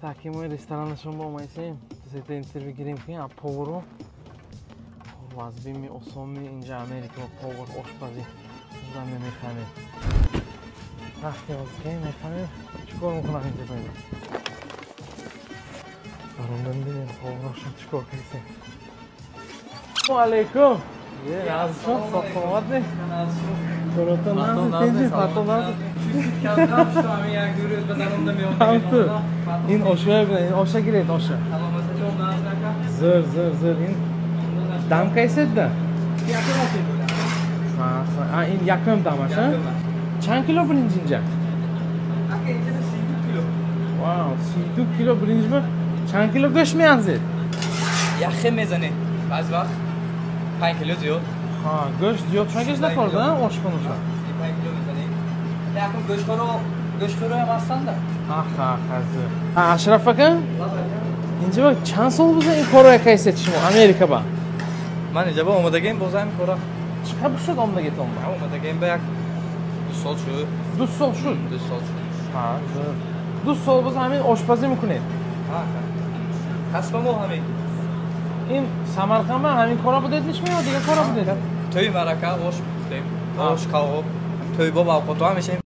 Таҳкимои ресторанашон бо омайсем. Сета интервю гирем ки повару вазбими осонми инҷа Америка повар ошпазӣ заме мефаҳмем. Рафтем ки мефаҳмем чӣ кор мекунам инҷа бо. Баромдан бинем поварошон чӣ кор кардем. Ассалому алайкум. Назшон саломат не? Коротон назд, фато назд. Ин ошоя бинед, ин оша гиред, оша. Зӯр, зӯр, зӯр. Ин дам кайсед да? Ин якум дамаш, а? Чанд кило биринҷ инҷа? 32 кило. Вау, 32 кило биринҷ ба чанд кило гӯшт меанзед? Яхе мезанед. Баъзе вақт 5 кило зиёд. Ҳа, гӯшт зиёд шуна накор, да, ошпануша? 5 кило мезанед. Якум гӯштхӯро гӯштхӯро ҳам ҳастанда. Аха, аха, зӯр. Ашраф ака? Инҷа ба чанд сол буза ин корро кайсед шумо Америка ба? Ман инҷа ба омадагим боз ҳамин кора. Чӣ қадр шуд омадагитон ба? Омадагим ба як 2 сол шуд. 2 сол шуд? 2 сол шуд. Ҳа, зӯр. 2 сол боз ҳамин ошпазӣ мекунед? Ҳа, касба мо ҳамин. Ин Самарқанд ба ҳамин кора будед нишми ё дигар кора будед? Тӯи марака ош пухтем. Ош, кавоб, тӯйбоб, авқото ҳамеша.